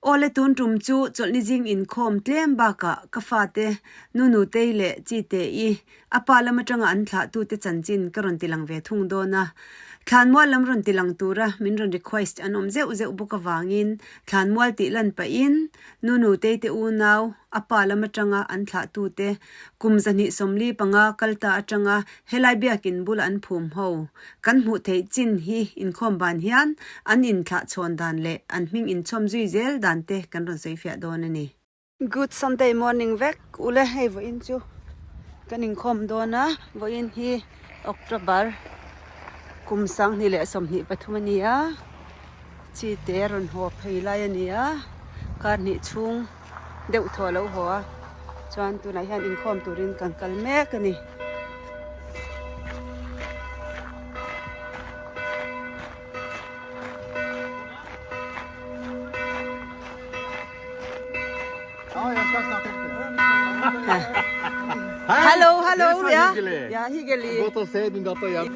Awle tun tum chu chawlhni zing inkhawm tlem bakah ka fate Nunutei leh Chite-i a pa lam atanga an thlahtute chanchin ka rawn tilang ve thung dawn a. Thlanmual lam rawn tilang tura min rawn request an awm zeuh zeuh bawk avangin thlanmual tih lan pahin Nunutei te unau a pa lam atanga an thlahtute kum 245 kal ta atanga Helai biakin bula an phum ho kan hmuh theih chin hi inkhawm ban hian an inthlah chhawn dan leh an hming inchhawm zui zel dan te kan rawn sawi fiah dawn a ni. Good Sunday morning vek ule hei vawiin chu kan inkhawm dawn a, vawiin hi October kum 2023 a ni a, chi te a rawn haw phei lai a ni a, kar hnih chhung deuh thaw a lo haw a chuan tunah hian inkhawm turin kan kal mek a ni. Hallo hallo ja ja hyggelig. Godt å se din datter igjen.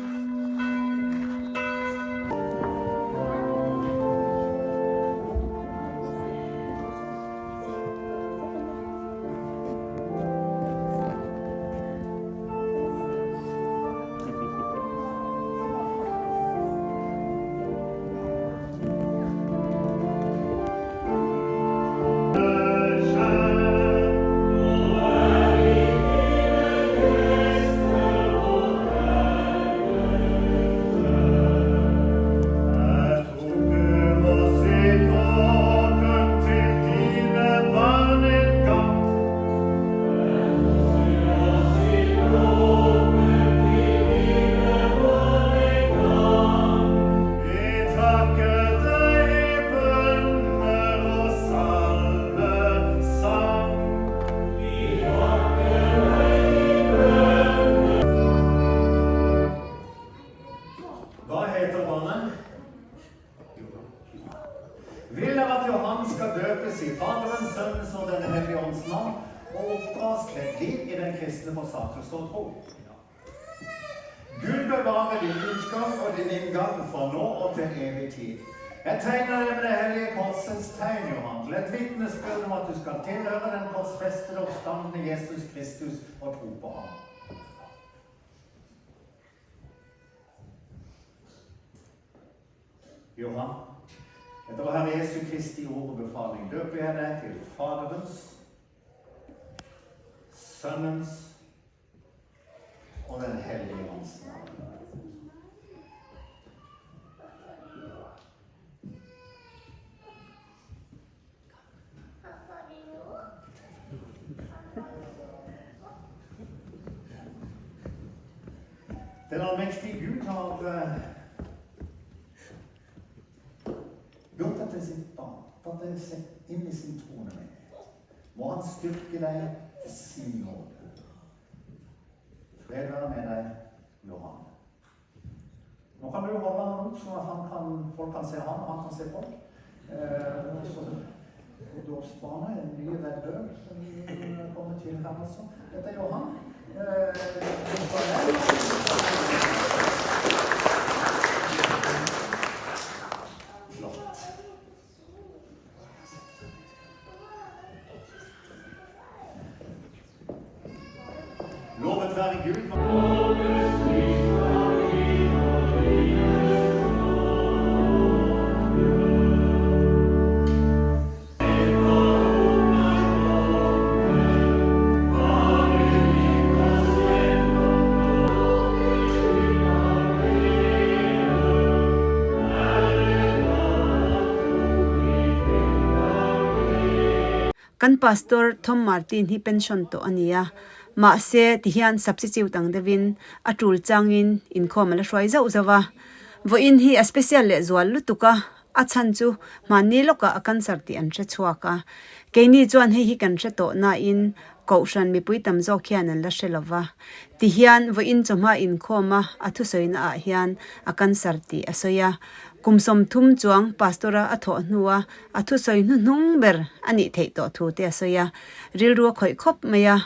Hva heter barnet? Vil dere at Johan skal døpes i Faderens, Sønnens og Den hellige ånds navn og oppdras til et liv i den kristne forsakelse og tro? Gud bevare din utgang og din inngang fra nå og til evig tid. Jeg tegner deg med det hellige korsets tegn, Johan, til et vitnesbyrd om at du skal tilhøre den korsfestede oppstandende Jesus Kristus og tro på ham. Johan, etter vår Herre Jesu Kristi ord og befaling døper jeg deg til Faderens, Sønnens og Den hellige ånds navn. Den allmektige Gud har eh, gjort deg til sitt barn, tatt deg inn i sin troende menighet. Må Han styrke deg til sin nåde. Fred være med deg, Johan. Nå kan du holde han opp sånn at han kan, folk kan se han, og han kan se folk. Eh, og så og dåpsbarnet, en ny reddøl som kommer til her altså. Dette er Johan. Eh, flott. Lovet være Gud. Kan Pastor Tom Martin hi pension tawh a ni a, mahse tihian substitute ang deuhin a tul changin inkhawm a la hruai zauh zauh a. Vawiin hi a special leh zual lutuk a, a chhan chu hmanni lawkah a cancer tih an hre chhuak a. Keini chuan hei hi kan hre tawh nain Kohhran mipui tam zawk hian an la hre lo va. Tihian vawiin chawhma inkhawm a a thusawina ah hian a cancer tih a sawi a. Kum 30 chuang pastor-a a thawh hnua a thusawi hnuhnung ber a nih theih tawh thu te a sawi a, rilru a khawih khawp mai a.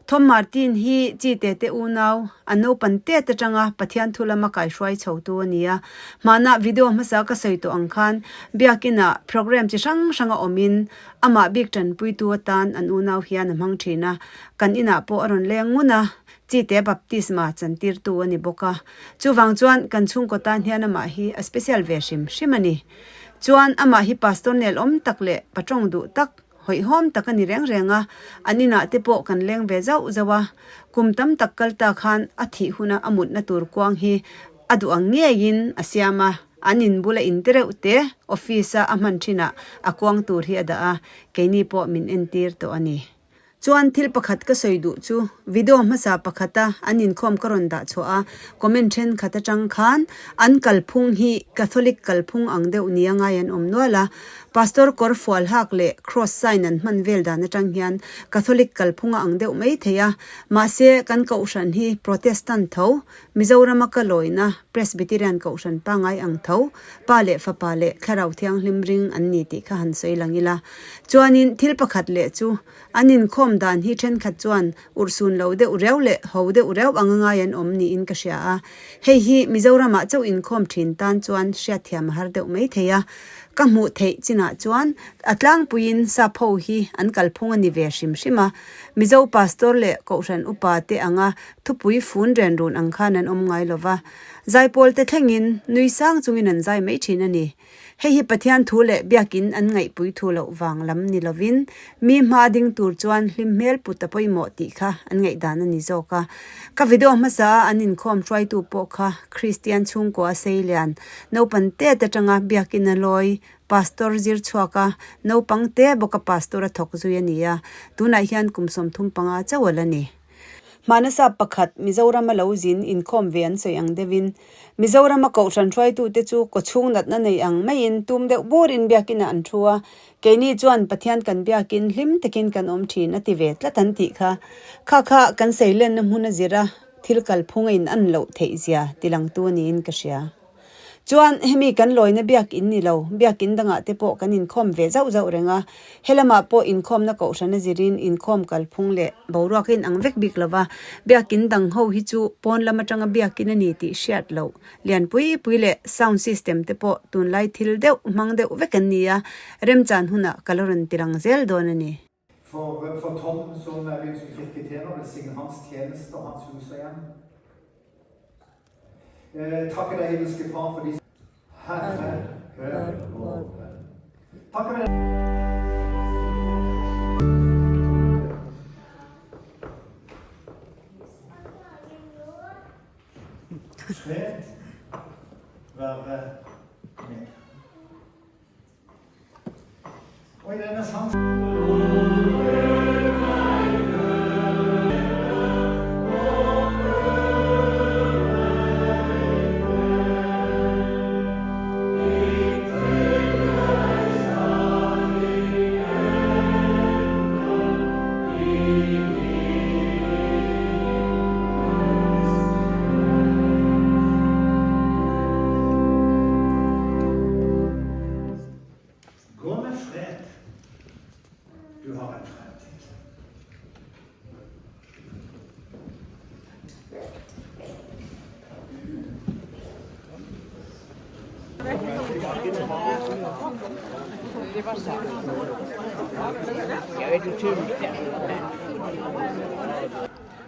Tom Martin hi Chite te unau, an naupan tet atanga Pathian thu lama kaihruai chhotu a ni a. Hmanah video hmasa ka sawi tawh ang khan Biakinah program chi hrang hranga awmin amah bik tanpuitu atan an unau hian a hmang thin a. Kan inah pawh a rawn leng ngun a, Chite baptisma chantirtu a ni bawk a. Chuvang chuan kan chhungkaw tan hian amah hi a special ve hrim hrim a ni. Chuan amah hi pastor nelawm tak leh patawng duh tak, hawihhawm tak a ni reng reng a, an inah te pawh kan leng ve zauh zauh a. Kum tam tak kal ta khan a thih huna a mutna tur kuang hi a duh ang ngeiin a siam a, an in bula in te reuh te office a a hman thinah a kuang tur hi a dah a, keini pawh min entir tawh a ni. Chuan thil pakhat ka sawi duh chu video hmasa pakhata an inkhawm ka rawn dah chhuah a, comment thenkhat atang khan an kalphung hi Catholic kalphung ang deuh nia ngai an awm nual a, Pastor kawr fual hak leh cross sign an hman vel dan atang hian Catholic kalphung a ang deuh mai thei a, mahse kan kohhran hi Protestant tho, Mizorama ka lawina Presbyterian kohhran pangai ang tho, Pa leh Fapa leh Thlarau Thianghlim ring an ni tih kha han sawi lang ila. Chuanin thil pakhat leh chu, an inkhawm dan hi thenkhat chuan urhsun lo deuh reuh leh ho deuh reuh anga ngai an awm niin ka hria a. Hei hi Mizoramah chauh inkhawm thin tan chuan hriatthiam a har deuh mai thei a. Ka hmuh theih chinah chuan a tlangpuiin sap ho hi an kalphung a ni ve hrim hrim a. Mizo pastor leh kohhran upa te anga thupui fun ren run ang khan an awm ngai lo va. Zaipawl te thlengin nui sang chungin an zai mai thin a ni. Hei hi Pathian thu leh biakin an ngaihpui thu loh vang lam ni lovin mi hma ding tur chuan hlim hmel put a pawimawh tih kha an ngaihdan a ni zawk a. Ka video hmasa a an inkhawm hruaitu pawh kha Kristian chhungkua a sei lian, naupang tet atanga biakin a lawi, Pastor zir chhuak a, naupang te bawka Pastor a thawk zui a ni a, tunah hian kum 35 chauh a la ni. Hmanasa pakhat Mizorama lo zin inkhawm ve an sawi ang deuhin, Mizorama kohhran hruaitute chu kawchhung natna nei ang maiin tum deuh burin biakinah an thu a, keini chuan Pathian kan biakin hlim takin kan awm thin a ti ve tlat an tih kha. Kha kha kan seilenna hmun a zir a, thil kalphung a in an loh theih zia tilangtu a niin ka hria. Chuan hemi kan lawina biakin ni lo, biakin dangah te pawh kan inkhawm ve zauh zauh reng a, helamah pawh inkhawmna kohhran a zirin inkhawm kalphung leh boruak a inang vek bik lo va, biakin dang ho hi chu pawn lam atanga biakin a ni tih hriat loh lian pui pui leh sound system te pawh tunlai thil deuh hmang deuh vek an ni a, remchan hunah ka la rawn ti lang zel dawn a ni. For, for Tom som er begynt som kirketjener, velsigne hans tjeneste og hans hus og hjem. Eh, takker deg, himmelske Far, for de Herre, hør vår bønn. Takker vi deg Fred være med. Og i denne sang Gå med fred. Du har en fremtid.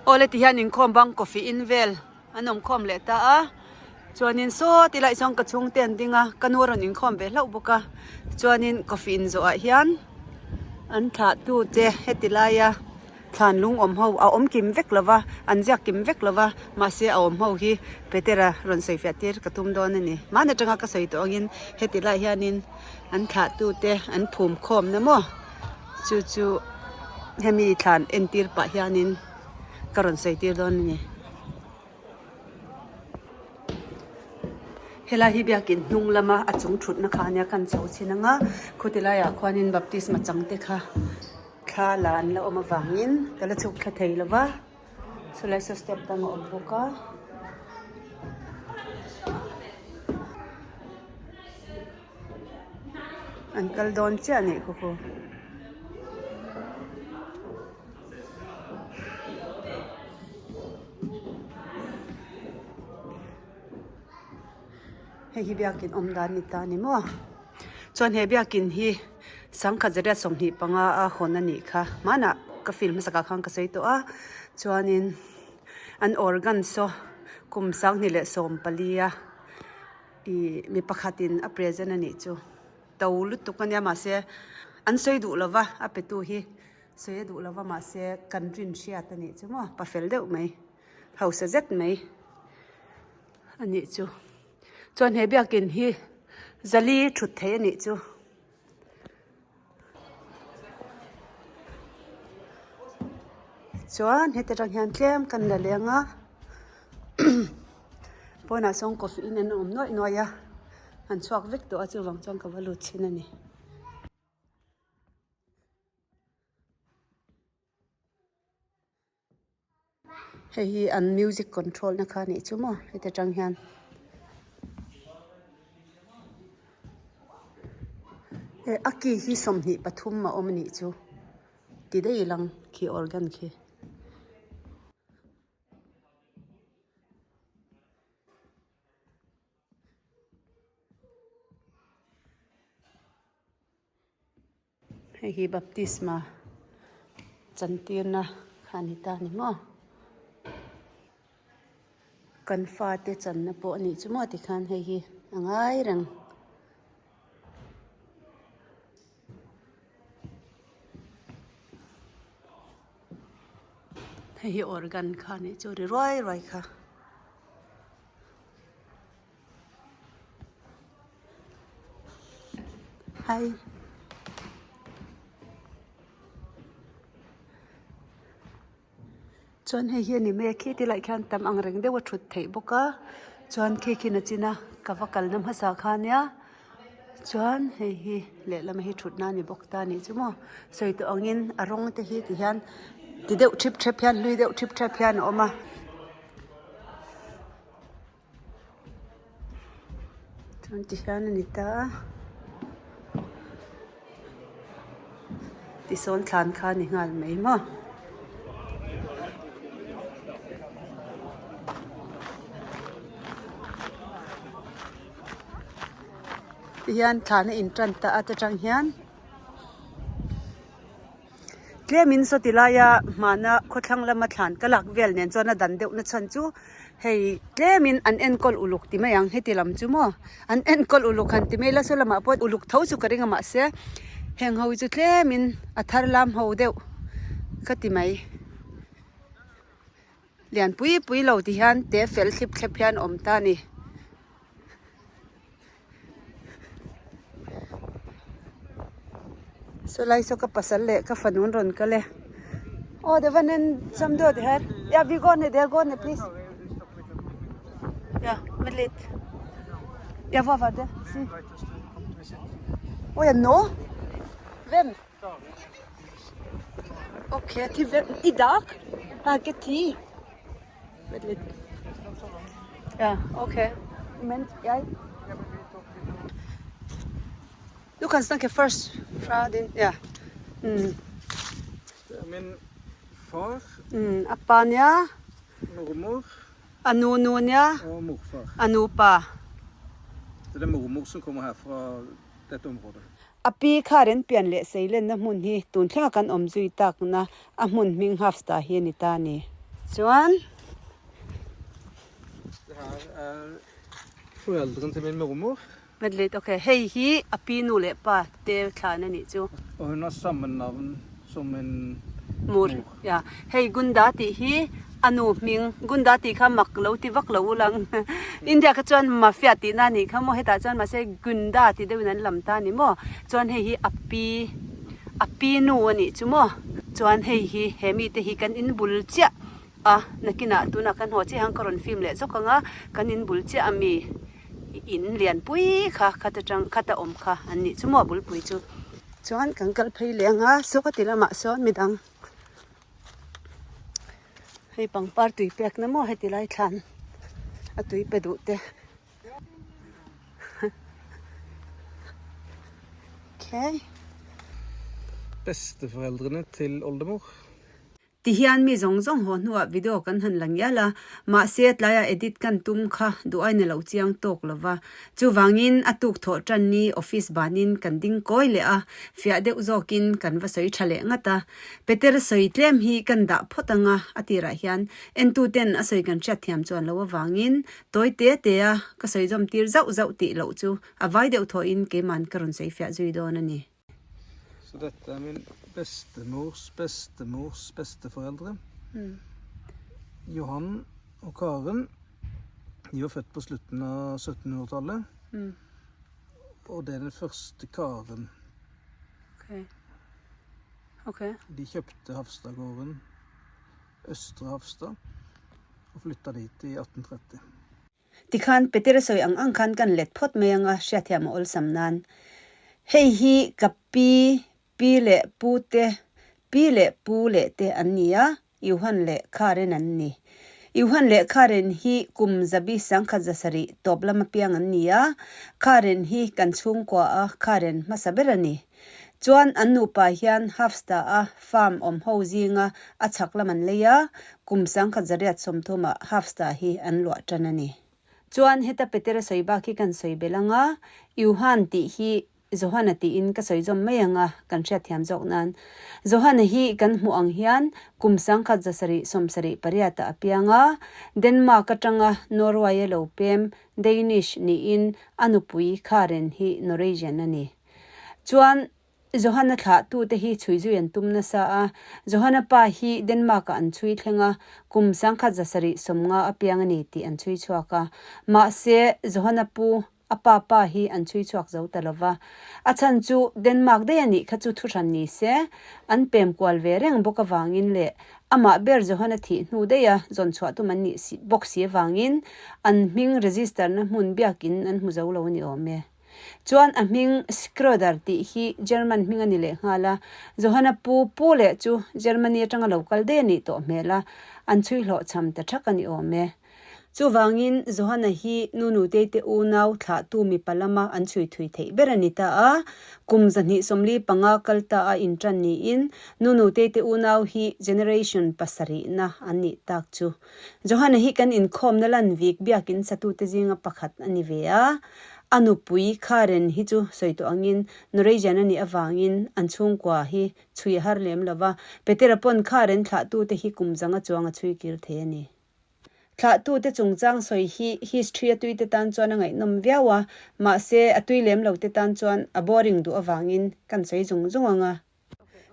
Awle tihian inkhawm bang coffee in vel An awm khawm leh ta a, chuanin saw ti lai chuan ka chhungte an ding a, ka nu a rawn inkhawm ve hlauh bawk a, chuanin coffee in zawhah hian an thlah tu te heti laia thlan lung awm ho a awm kim vek lo va, an ziak kim vek lo va, mahse a awm ho hi Petera rawn sawi fiah tir ka tum dawn a ni. Hmana atanga ka sawi tawh angin heti lai hianin an thlah tu te an phum khawm na maw chu chu hemi thlan entir pah hianin ka rawn sawi tir dawn a ni. Helai hi biakin hnung lama a chung thutna kha ania kan chho chhin ang a, khuti laiah khuanin baptisma chang te kha thla la an la awm avangin ka la chhuk thla thei lo va, chulai saw step dang a awm bawk a. An kal dawn chiah a nih khaw khaw. Hei hi biakin awm dan ni ta a ni maw? Chuan he biakin hi sangkhat zariat 25 a hawn a nih kha. Hmanah ka film hmasakah khan ka sawi tawh a, chuanin an organ saw kum 2014 a ih mi pakhatin a present a nih chu. To lutuk a nia mahse an sawi duh lova a petu hi sawi a duh lova mahse kan rin hriat a nih chu maw pa fel deuh mai hausa zet mai a nih chu. Chuan he biakin hi zali thut theih a nih chu. Chuan heti atang hian tlem kan la leng a pawnah sawn coffee in an awm nuaih nuaih a an chhuak vek tawh a chuvang chuan ka va lut chhin a ni. Hei hi an music control na kha anih chu maw heti atang hian eh a ki hi 23 a awm anih chu ti daih ilang khi organ khi. Hei hi baptisma chantirna kha a ni ta a ni maw? Kan fate channa pawh a nih chu maw tikhan hei hi a ngai reng. Hei hi organ kha a nih chu ri ruai ruai kha. Hai. Chuan hei hi a ni mai a khi tilai khian tam ang reng deuh a thut theih bawk a chuan khi khi na chin a ka va kalna hmasa kha ania chuan hei hi lehlam hi thutna a ni bawk ta a nih chu maw sawi tawh angin a rawng te hi ti hian ti deuh thip thep hian hlui deuh thip thep hian a awm a. Chuan ti hian a ni ta a tisawn thlan kha a ni nghal mai maw. Ti hian thlan a intan ta a ta tang hian. Tlemin saw ti laia hmana khawthlang lama thlan ka lak vel nen chuan a dan deuh na chhan chu hei tlemin an enkawl uluk ti mai ang heti lam chu maw an enkawl uluk han ti mai la saw lamah pawh uluk tho chu ka ring a mahse heng ho hi chu tlemin a thar lam ho deuh ka ti mai lian pui pui lo ti hian te fel thlip thlep hian a awm ta a ni. Saw lai saw ka pasal leh ka fanu an rawn kal e aw the van en sam deuh ti her ya vi go ne der go ne please ya vent litt ya hva var det si oh ja nå hvem ok til hvem i dag jeg har ikke tid Vent litt. Ja, ok. Men jeg Du kan snakke først fra din Ja. Mm. Min far. Mm, a pa nia. Mormor. A nu nu nia. Og morfar. A nu pa. Så det er mormor som kommer her fra dette området. A pi kha ren pian leh seilenna hmun hi tun thlenga kan awm zui takna a hmun hming Hafsta hi a ni ta a ni. Chuan. Det her er foreldrene til min mormor. Vent litt, ok. Hei hi a pi nu leh pa te thlan a nih chu. Og hun har samme navn som min mor. Ya, hei Gunda tih hi a nu hming, Gunda tih kha mak lo ti vak lo u lang. India kha chuan mafia tihna a nih kha maw, hetah chuan mahse Gunda tih deuhin an lam ta a ni maw. Chuan hei hi a pi, a pi nu a nih chu maw. Chuan hei hi he mite hi kan in bul chiah a, nakinah tunah kan haw chiah hian ka rawn film leh zawk ang a, kan in bul chiah a mi in lianpui kha khata tang khata awm kha an nih chu maw a bulpui chu. Chuan kan kal phei leh ang a, saw ka ti lamah sawn midang hei pangpar tui pek na maw heti lai thlan a tui pe duh te okay. Besteforeldrene til oldemor. Tihian mi zawng zawng haw hnuah video kan han la ngial a, mahse tlaia edit kan tum kha duh aina lo chiang tawk lo va. Chuvangin a tuk thawh tan ni office banin kan ding kawi leh a, fiah deuh zawkin kan va sawi tha leh ngat a. Peter sawi tlem hi kan dah phawt ang a, a tirah hian entuten a sawi kan hriat thiam chuan lo avangin tawi te te a ka sawi zawm tir zauh zauh tih loh chu a vai deuh thawhin keiman ka rawn sawi fiah zui dawn a ni. Så dette er min bestemors bestemors besteforeldre. Johan og Karen. De var født på slutten av 1700-tallet. Og det er den første Karen. Ok. Ok. De kjøpte Hafstadgården, Østre Hafstad, og flytta dit i 1830. Tikhan Petera sawi ang ang khan kan let phawt mai anga hriatthiam a awlsam nan. Hei hi ka pi, pi leh pu te, pi leh pu leh te an ni a, Johan leh Karen an ni. Johan leh Karen hi kum zabi sangkhat zasarih tawp lama piang an ni a, Karen hi kan chhungkua a Karen hmasa ber a ni. Chuan an nupa hian Hafsta a farm awm ho zinga a chhak lam an lei a, kum 1930 ah Hafsta hi an luah tan a ni. Chuan heta Petera sawi bak hi kan sawi belh ang a, Johan tih hi Johana tiin ka sawi zawm mai ang a, kan hriatthiam zawk nan. Johana hi kan hmuh ang hian kum 1778 ah a piang a, Denmark atanga Norway a lo pem Danish niin a nupui Karen hi Norwegian a ni. Chuan Johanna thlahtute hi chhui zui an tum nasa a, Johanna pa hi Denmark-ah an chhui thleng a, kum 1750 a piang a ni tih an chhui chhuak a. Mahse, Johanna pu, a pa pa hi an chhui chhuak zo ta lo va. A chhan chu Denmark daih a nih kha chu thuhran ni se, an pem kual ve reng bawk avangin leh amah ber Johanna thih hnu daiha zawn chhuah tum an nih bawk si avangin an hming register-na hmun biakin an hmu zo lo a ni awm e. Chuan a hming Schroeder tih hi German hming a ni leh nghal a, Johanna pu pu leh chu Germany atanga lo kal daih a nih tawh hmel a, an chhui hlawh chham ta thak a ni awm e. Chuvangin Johanna hi nu nutei te unau thlahtu mipa lama an chhui thui theih ber a ni ta a, kum 245 kal ta a intan niin nu nutei te unau hi generation pasarihna an nih tak chu. Johanna hi kan inkhawmna lan vik biakin satute zinga pakhat a ni ve a, a nupui Karen hi chu sawi tawh angin Norwegian a nih avangin an chhungkua hi chhui a har lem lo va, Petera pawn Karen thlahtute hi kum zanga chuang a chhui kir thei a ni. Thlahtute chungchang sawi hi history a tuite tan chuan a ngaihnawm viau a, mahse a tui lem lote tan chuan a boring duh avangin kan sawi zung zung ang a.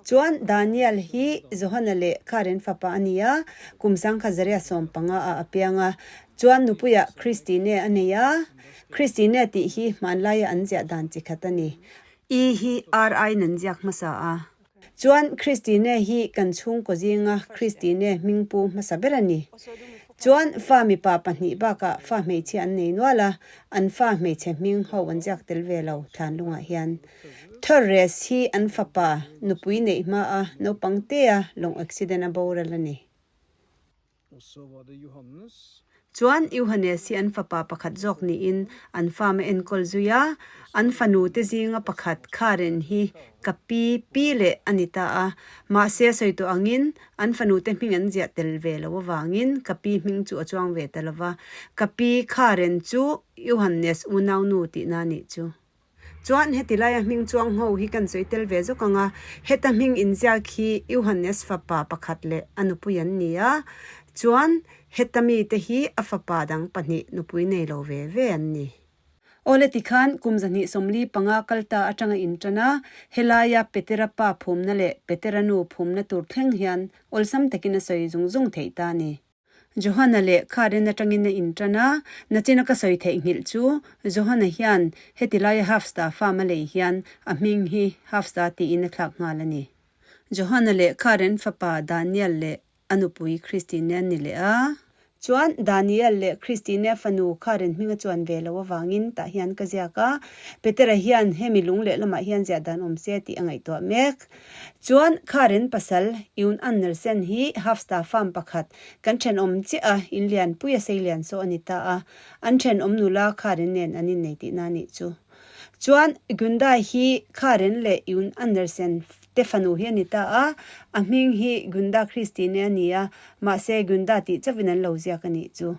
Chuan Daniel hi Johana leh Karen fapa a ni a, kum 1915 ah a piang a. Chuan nupuiah Christine a nei a, Christine tih hi hmanlaia an ziah dan chi khat a ni. I hi RI nan ziak hmasa a. Chuan Christine hi kan chhungkaw zinga Christine hmingpu hmasa ber a ni. Chuan fa mipa pahnih bakah fa hmeichhia an nei nual a, an fa hmeichhe hming ho an ziak tel ve lo thlanlungah hian. Torres hi an fapa nupui neih hma a naupang tea lawng accident a boral a ni. Chuan Johannes hi an fapa pakhat zawk niin an farm a enkawl zui a, an fanu te zinga pakhat Karen hi ka pi pi leh a ni ta a, mahse sawi tawh angin an fanu te hming an ziah tel ve lo avangin ka pi hming chu a chuang ve ta lova, ka pi Karen chu Johannes unaunu tihna a nih chu. Chuan heti laia hming chuang ho hi kan sawi tel ve zawk ang a, heta hming inziak hi Johannes fapa pakhat leh a nupui an ni a, chuan heta mite hi a fapa dang pahnih nupui nei lo ve ve an ni. Awle tikhan kum 245 kal ta atanga intan a, helaia Petera pa phumna leh Petera nu phumna tur thleng hian awlsam takin a sawi zung zung theih ta a ni. Johana leh Karen atangin a intan a, nachina ka sawi theihnghilh chu Johana hian heti laia Hafsta farm a lei hian a hming hi Hafsta tiin a thlak nghal a ni. Johana leh Karen fapa Daniel leh a nupui Christine an ni leh a. Chuan Daniel leh Christine fanu Karen hming a chuan ve lo avangin tah hian ka ziak a, Petera hian hemi lung leh lamah hian ziah dan awm se tih a ngaihtuah mek. Chuan Karen pasal Eun Andersen hi Hafsta farm pakhat kan thenawm chiah a, in lianpui a sei lian saw a ni ta a, an thenawm nula Karen nen an innei tihna a nih chu. Chuan Gunda hi Karen leh June Andersen te fanu hi a ni ta a, a hming hi Gunda Kristine a ni a, mahse Gunda tih chauhin an lo ziak a nih chu.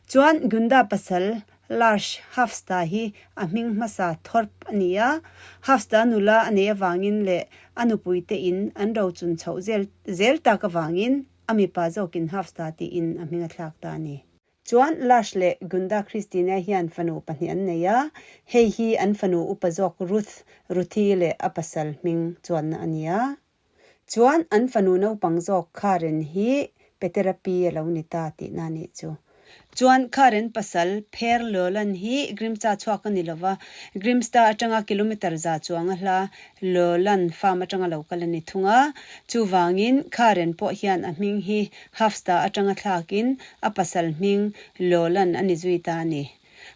Chuan Gunda pasal Lars Hafstad hi a hming hmasa Thorp a ni a, Hafstad nula a neih avangin leh a nupuite in an rochun chhoh zel zel tak avangin a mipa zawkin Hafstad tiin a hming a thlak ta a ni. Chuan Lars leh Gunda Christina hian fanu pahnih an nei a, hei hi an fanu upa zawk Ruth, Ruthi leh a pasal hming chuanna a ni a. Chuan an fanu naupang zawk Karen hi Petera pi a lo ni ta tihna a nih chu. Chuan Karen pasal Per Lolan hi Grimstad chhuak a ni lova, Grimstad atanga kilometre za chuang a hla Lolan farm atanga lo kal a ni thung a. Chuvangin Karen pawh hian a hming hi Hafstad atanga thlakin a pasal hming Lolan a ni zui ta a ni.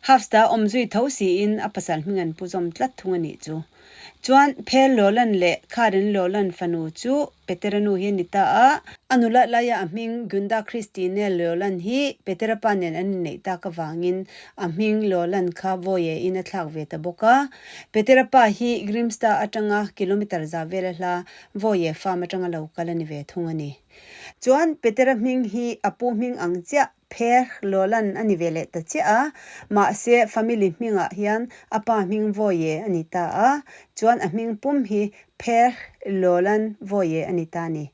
Hafstad awm zui tho siin a pasal hming an pu zawm tlat thung a nih chu. Chuan Phel Lolan leh Kharin Lolan fanu chu Petera nu hi a ni ta a. A nula laia a hming Gunda Christine Lolan hi Petera pa nen an inneih tak avangin a hming Lolan kha Vawiye in a thlak ve ta bawk a. Petera pa hi Grimstad atanga kilometre za vela hla Vawiye farm atanga lo kal a ni ve thung a ni. Chuan Petera hming hi a pu hming ang chiah Pher Lolan a ni ve leh ta chiah a, mahse family hmingah hian a pa hming Vawiye a ni ta a, chuan a hming pum hi Pher Lolan Vawiye a ni ta a ni.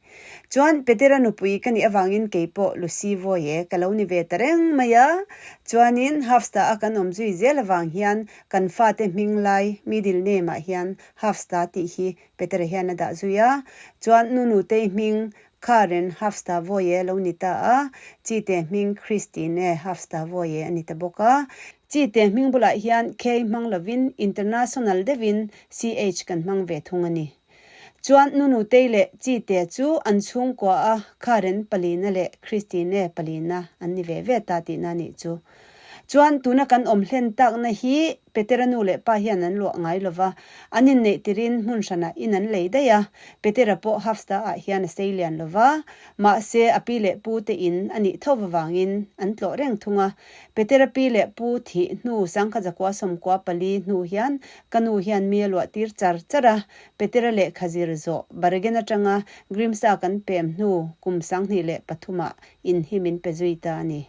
Chuan Petera nupui ka nih avangin kei pawh Lucy Vawiye ka lo ni ve ta reng mai a, chuanin Hafsta a kan awm zui zel avang hian kan fate hming lai middle name ah hian Hafsta tih hi Petera hian a dah zui a, chuan Nunutei hming Karen Hafstavoye lo ni ta a, Chite hming Kristine Hafstavoye a ni ta bawk a. Chite hming bulah hian K hmang lovin international deuhin CH kan hmang ve thung a ni. Chuan Nunutei leh Chite chu an chhungkua a Karen palina leh Kristine palina an ni ve ve ta tihna a nih chu. Chuan tuna kan awm hlen takna hi Petera nu leh pa hian an luah ngai lo va, an inneih tirin hmun hranah in an lei daih a, Petera pawh Hafsta ah hian a sei lian lo va, mahse a pi leh pu te in a nih tho vavangin an tlawh reng thung a. Petera pi leh pu thih hnu sangkhat zakua sawmkua pali hnu hian ka nu hian mi a luah tir char char a, Petera lehkha zir zawh Bergen atanga Grimstad kan pem hnu kum 2003 ah in hi min pe zui ta a ni.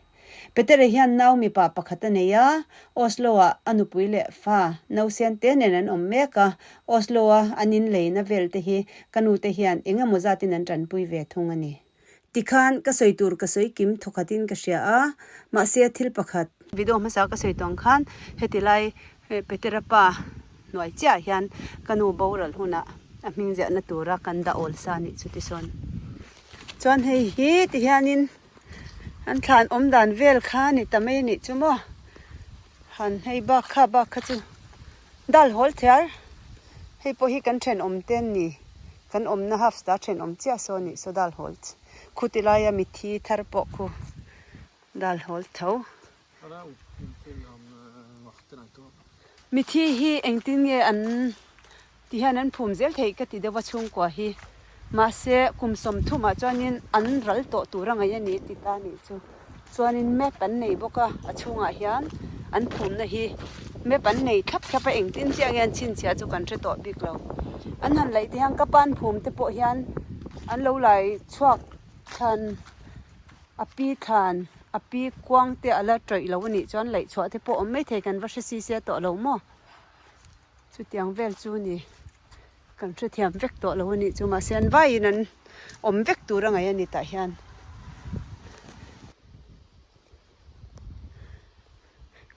Peter-a hian nau mipa pakhat a nei a, Oslo-ah a nupui leh fa nausen te nen an awm mek a, Oslo-a an inleina vel te hi ka nute hian eng emaw zatin an tanpui ve thung a ni. Tikhan ka sawi tur ka sawi kim thawkhatin ka hria a, mahse thil pakhat. Video hmasa ka sawi tawng khan heti lai Petera pa hnuai chiah hian ka nu boral hunah a hming ziahna tura kan dah awl sa a nih chu tisawn. Chuan hei hi tihianin An thlan awm dan vel kha a ni ta mai a nih chu maw. Han hei bak kha bak kha chu dal hawl thiar. Hei pawh hi kan thenawm te an ni. Kan awmna half star thenawm chiah saw a nih saw dal hawl khu ti laia mithi thar pawh khu dal hawl tho. Mithi hi engtin nge an ti hian an phum zel theih ka ti deuh a chhungkua hi. Mahse kum sawmthumah chuanin an ral tawh tur a ngaih a ni ti ta nih chu. Chuanin map an nei bawk a, a chhungah hian an phumna hi map an nei thlap thlap a engtin chiah nge an chhinchhiah chu kan hre tawh bik lo. An han laih te hian ka pan phum te pawh hian an lo lai chhuak thlan. A pi thlan, a pi kuang te a la tawih lo a nih chuan laih chhuah te pawh awm maithei kan va hre si sia tawh lo maw? Chutiang vel chu ni kan hrethiam vek tawh lo a nih chu mahse an vaiin an awm vek tur a ngaih a ni tah hian.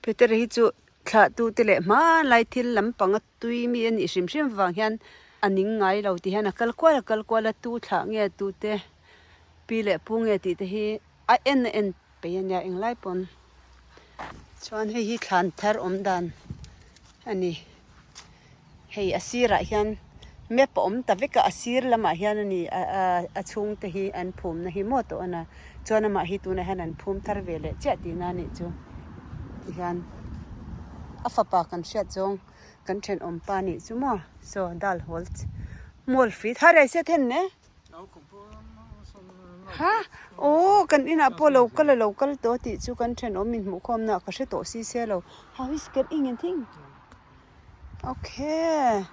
Peter hi chu thlah tu te leh hmanlai thil lampang a tui mi a nih hrim hrim vang hian a ning ngai lo ti hian a kal kual a kal kual a tu thlah nge tu te pi leh pu nge tih te hi a en a en peih a nia englai pawn chuan hei hi thlan thar awm dan a ni hei a sirah hian map a awm ta vek a a sir lamah hian a ni a chhung te hi an phum na hi maw tawh a na chuan amah hi tunah hian an phum thar ve leh chiah tihna a nih chu tihian a fapa kan hriat zawng kan thenawm pa nih chu maw saw dal hawl mawl fit har ai se then ne. Ha? Aw, kan inah pawh lo kal a lo kal tawh tih chu kan thenawm min hmuh khawmna ka hre tawh si se lo. How is ken ing and thing? Okay.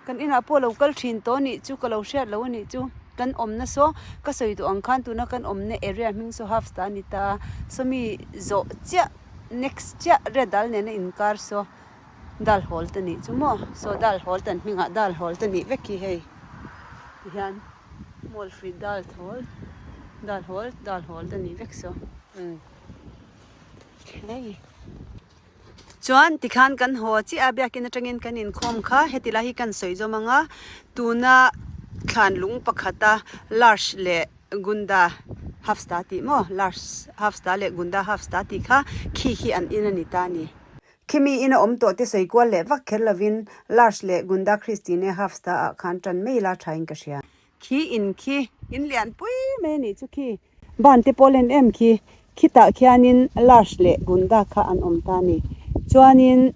Kan inah pawh lo kal thin tawh anih chu ka lo hriat lo anih chu. Kan awmna saw ka sawi duh ang khan tuna kan awmna area hming saw half ta a ni ta a. Sawmi zawh chiah next chiah red dal nena inkar saw dal hawl ta nih chu maw. Saw dal hawl tan hmingah dal hawl ta nih vek hi hei tihian mawlfui dal thawl dal hawl dal hawl ta nih vek saw umm hei. Chuan tikhan kan haw chiah a, biakin atangin kan inkhawm kha heti lai hi kan sawi zawm ang a, tuna thlan lung pakhata Lars leh Gunda Hafsta tih maw Lars Hafsta leh Gunda Hafsta tih kha khi khi an in a ni ta a ni. Khimi ina awm tawh te sawi kual leh vak kher lovin Lars leh Gunda Christine Hafsta ah khan tan mai ila thain ka hria. Khi in khi in lian pui mai a nih chu khi. Ban te pawh len em khi, khitah khianin Lars leh Gunda kha an awm ta a ni. Chuanin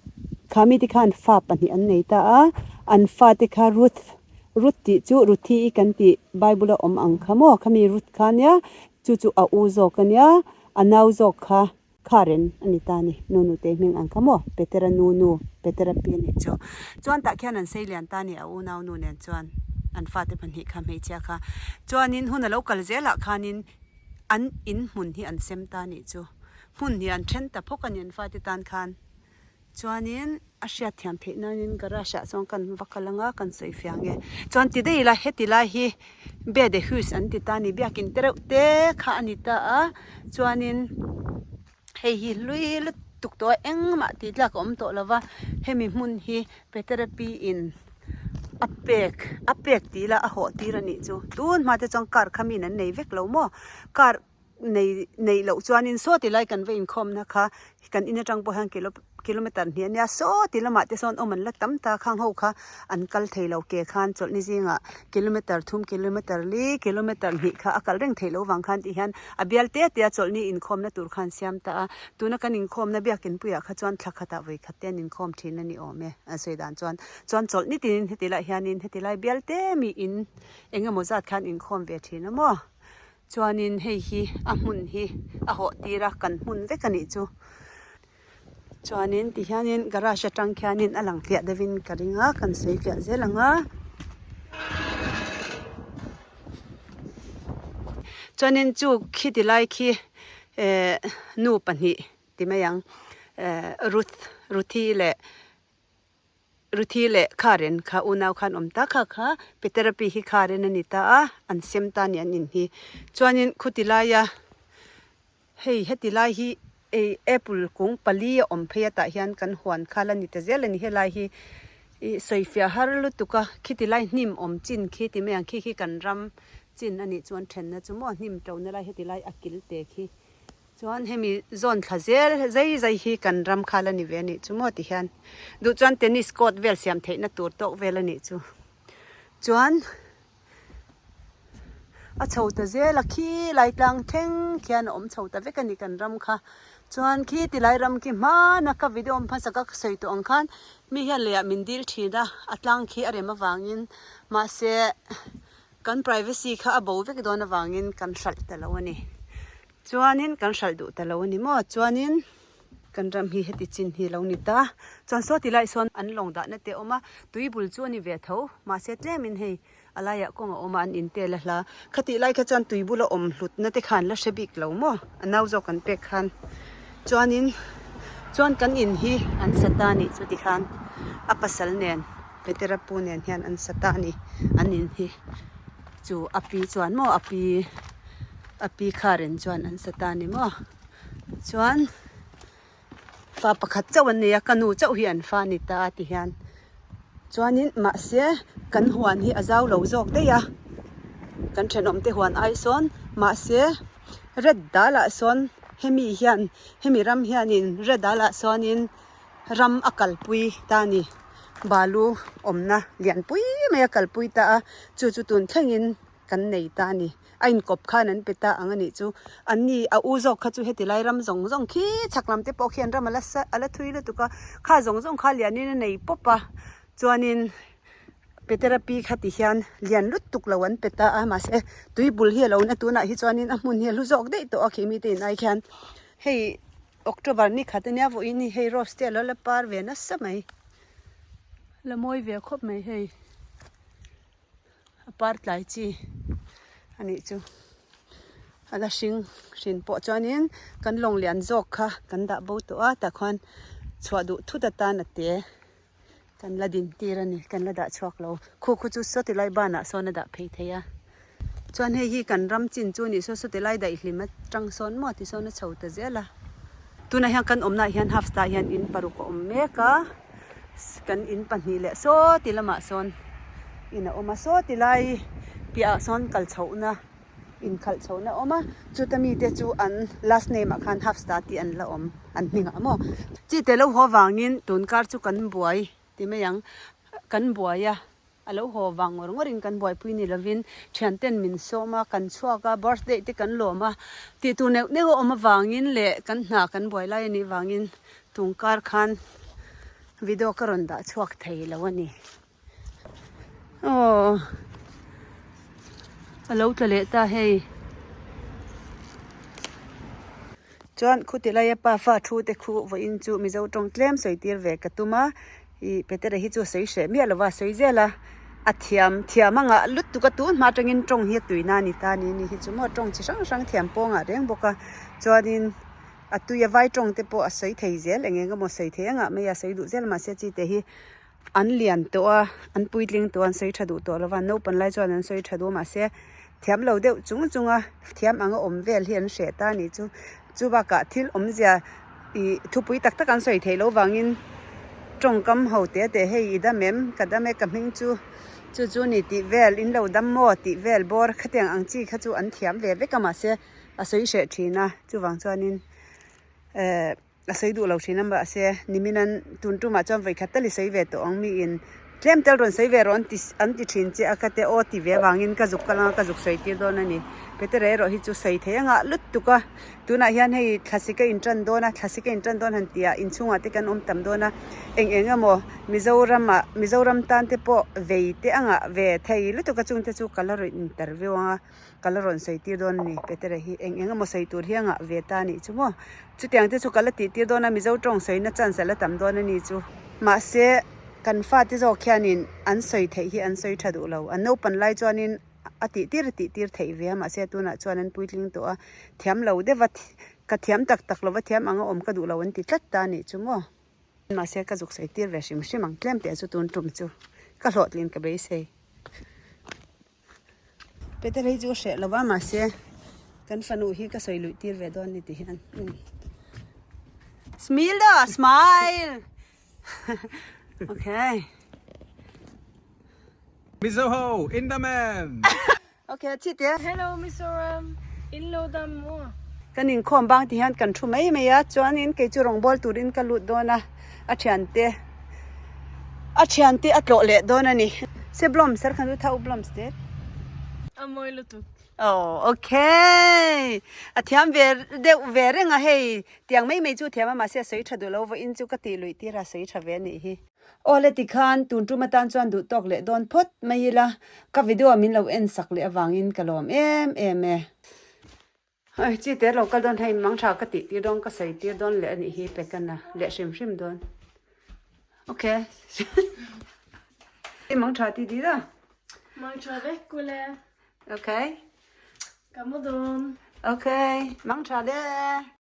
kha mite khan fa pahnih an nei ta a, an fate kha Ruth, Ruth tih chu Ruthi-i kan tih Bible-a awm ang kha maw, khami Ruth kha ania, chu chu a u zawk ania, a nau zawk kha. Karen a ni ta a ni. Nu nute hming ang kha maw? Petera nu nu, Petera pi a nih chu. Chuan tah khian an sei lian ta a ni, a unau nu nen chuan an fate pahnih kha hmeichhia kha. Chuanin hun a lo kal zelah khanin an in hmun hi an sem ta a nih chu. Hmun hi an then ta phawk a ni an fate tan khan. Chuanin a hriat thiam theih nanin garage ah chuan kan va kal anga kan sawi fiah ang e. Chuan ti daih ila heti lai hi bed hus an ti ta a ni biakin te reuh te kha a ni ta a chuanin hei hi hlui lutuk tawh a engmah tih tlak a awm tawh lo va hemi hmun hi Petera pi in a pek a pek tih ila a hawh tir a nih chu tun hma te chuan car kha miin an nei vek lo maw car nei neih loh chuanin saw ti lai kan va inkhawmna kha kan in atang pawh hian kilo kilometer hnih ania saw ti lamah te sawn awm an la tam ta khang ho kha an kal thei lo ke khan chawlhni zingah kilometer thum kilometer li kilometer hnih kha a kal reng theih loh vang khan tih hian a bial te te a chawlhni inkhawmna tur khan siam ta a tuna kan inkhawmna biakin puiah kha chuan thla khatah vawi khat te an inkhawm thin a ni awm e an sawi dan chuan chuan chawlhni tinin heti lai hianin heti lai bial te miin eng emaw zat khan inkhawm ve thin a maw. Chuanin hei hi a hmun hi a hawh tir a, kan hmun vek a nih chu. Chuanin tihianin garage atang khianin a lang tliah deuhin ka ring a, kan sawi fiah zel ang a. Chuanin chu khi ti lai khi eh nu pahnih ti mai ang eh Ruth Ruthi leh Ruthi leh Karen kha unau khan awm ta kha kha Petera pi hi Karen a ni ta a, an sem ta a ni an in hi. Chuanin khuti laia hei heti lai hi ei apple kung pali a awm phei a tah hian kan huan kha la ni ta zel a ni. Helai hi ih sawifiah har lutuk a, khiti lai hnim awm chin khi ti mai ang khi khi kan ram chin a nih chuan thenna chu maw hnim ṭona lai heti lai a kil te khi. Chuan hemi zawn thla zel zai zai hi kan ram khal a ni ve a nih chu maw ti hian duh chuan tennis court vel siam theihna tur tawk vel a nih chu. Chuan a chho ta zel a khi lai tlang thleng khian a awm chho ta vek a ni kan ram kha. Chuan khi ti lai ram khi hmana ka video hmasa ka sawi tawh ang khan mi hian leiah min dil thin a, a tlang khi a rem avangin mahse kan privacy kha a bo vek dawn avangin kan hralh ta lo a ni. Chuanin kan hralh duh ta lo a ni maw? Chuanin kan ram hi heti chin hi lo ni ta. Chuan saw ti lai sawn an lawng dahna te a awm a, tui bul chu a ni ve tho. Mahse tlemin hei a laiah kawng a awm a, an intel a hla. Khatih lai kha chuan tui bula awm hlutna te kha an la hre bik lo maw? A nau zawk an pek khan. Chuanin chuan kan in hi an sa ta a nih chu tikhan a pasal nen Petera pu nen hian an sa ta a ni an in hi. Chu a pi chuan maw a pi a pi kharen chuan an sa ta a ni maw chuan fa pakhat chauh an nei a ka nu chauh hi an fa a ni ta a ti hian chuanin mahse kan huan hi a zau lo zawk daih a kan thenawm te huan ai sawn mahse red dal ah sawn hemi hian hemi ram hianin red dal ah sawnin. Ram a kalpui ta a ni. Balu awmna lianpui mai a kalpui ta a, chu chu tun thlengin kan nei ta a ni. A inkawp khan an pe ta ang a nih chu. An ni a u zawk kha chu heti lai ram zawng zawng khi chhak lam te pawh khian ram a la sa a la thui lutuk a, kha zawng zawng kha lianin a nei pawp a, chuanin Petera pi kha ti hian lian lutuk lo an pe ta a, mahse tui bul hi a lo na tunah hi chuanin a hmun hi a hlu zawk daih tawh a khi mite in ai khian hei. October ni khat ania vawiin hi hei rose te a lo la par ve nasa mai. La mawi ve khawp mai hei a par tlai chi a nih chu a la hring hrin pawh chuanin kan lawng lian zawk kha kan dah bo tawh a tah khuan chhuah duh thut atan a te kan la din tir a ni kan la dah chhuak lo khu khu chu saw ti lai banah sawn a dah phei thei a chuan hei hi kan ram chin chu nih saw saw ti lai daih hlim atang sawn maw ti sawn a chho ta zel a tunah hian kan awmnaah hian half star hian in paruk a awm mek a. Kan in pahnih leh saw ti lamah sawn in a awm a, saw ti lai piahah sawn kal chhohna inkhalh chhohna a awm a, chuta mite chu an last name ah khan Hafsta tih an la awm an hmingah maw. Chi te lo haw vangin tun kar chu kan buai ti mai ang, kan buai a. A lo haw vang ngawr ngawrin kan buaipui ni lovin thianten min sawm a, kan chhuak a, birthday te kan lawm a, tih tur neuh neuh a awm avangin leh kan hna kan buai lai a nih vangin tungkar khan video ka rawn dah chhuak thei lo a ni. Aw a lo tla leh ta hei. Chuan khutilaia pa fa thu te khu vawiin chu Mizo tawng tlem sawi tir ve ka tum a. Ih Petera hi chu a sawi hreh miah lova a sawi zel a, a thiam thiam a ngah lutuk a tun hma atangin tawng hi a tuina a ni ta a ni ni hi chu maw tawng chi hrang hrang thiam pawngah reng bawk a chuanin a tui a vai tawng te pawh a sawi thei zel eng eng emaw sawi thei a ngah mai a sawi duh zel mahse chi te hi an lian tawh a an puitling tawh a an sawi tha duh tawh lova naupang lai chuan an sawi tha duh a mahse thiam lo deuh chung chung a thiam anga awm vel hi an hreh ta a nih chu chu bakah thil awmzia ih thupui tak tak an sawi theih loh vangin tawngkam ho te te hei i dam em ka dam e ka hming chu chu chu ni tih vel in lo dam maw tih vel bawr khatiang ang chi kha chu an thiam ve vek a mahse a sawi hreh thin a chuvang chuanin eh. A sawi duh lo thin a mahse nimin an tun tumah chuan vawikhat tal i sawi ve tawh ang miin tlem tel rawn sawi ve rawh an ti an ti thin che a ka te aw ti ve avangin ka zuk kal anga ka zuk sawi tir dawn a ni. Petera erawh hi chu sawi thei anga lutuk a tunah hian hei thlasik a intan dawn a thlasik a intan dawn han tih ah inchhungah te kan awm tam dawn a eng eng emaw Mizoramah Mizoram tan te pawh vei te anga ve thei lutuk a chungte chu ka la rawn interview anga Ka la rawn sawi tir dawn a ni, Petera hi eng eng emaw sawi tur hi a ngah ve ta a nih chu maw. Chutiang te chu ka la tih tir dawn a, Mizo tawng sawina chance a la tam dawn a ni chu. Mahse, kan fate zawk hianin an sawi theih hi an sawi tha duh lo. An naupan lai chuanin a tih tir a tih tir theih ve a, mahse tunah chuan an puitling tawh a, thiam lo deuh a, ka thiam tak tak lo va thiam ang a awm ka duh lo an ti tlat ta a nih chu maw. Mahse, ka zuk sawi tir ve hrim hrim ang tlem teh chu tun tum chu ka hlawhtlin ka beisei. Peter hi chu a hreh lo va mahse kan fanu hi ka sawi luih tir ve dawn ni ti hian Smilda smile okay Mizo ho in dam em? Okay chi te. Hello Mizoram in lo dam maw? Kan inkhawm bang ti hian kan thu mai mai a chuanin kei chu rawngbâwl turin ka lut dawn a a thiante a thiante a tlawh leh dawn a ni. Se blomster khan chu tha u blomster. A mawi lutuk. Oh okay a thiam ve deuh ve reng a hei tiang mai mai chu a thiam a mahse a sawi tha duh lo vawiin chu ka tih luih tir a sawi tha ve a nih hi. Aw le tikhan tun tum atan chuan duh tawk leh dawn phawt mai ila, ka video min lo en sak leh avangin ka lawm em em e. Hei chi te lo kal dawn hei mang tha ka tih tir dawn ka sawi tir dawn leh anih hi pekana leh hrim hrim dawn. Ok. Mang tha ti dil a. Mang tha vek kule. Ok. Ka mu dawn. Ok. Mang tha le.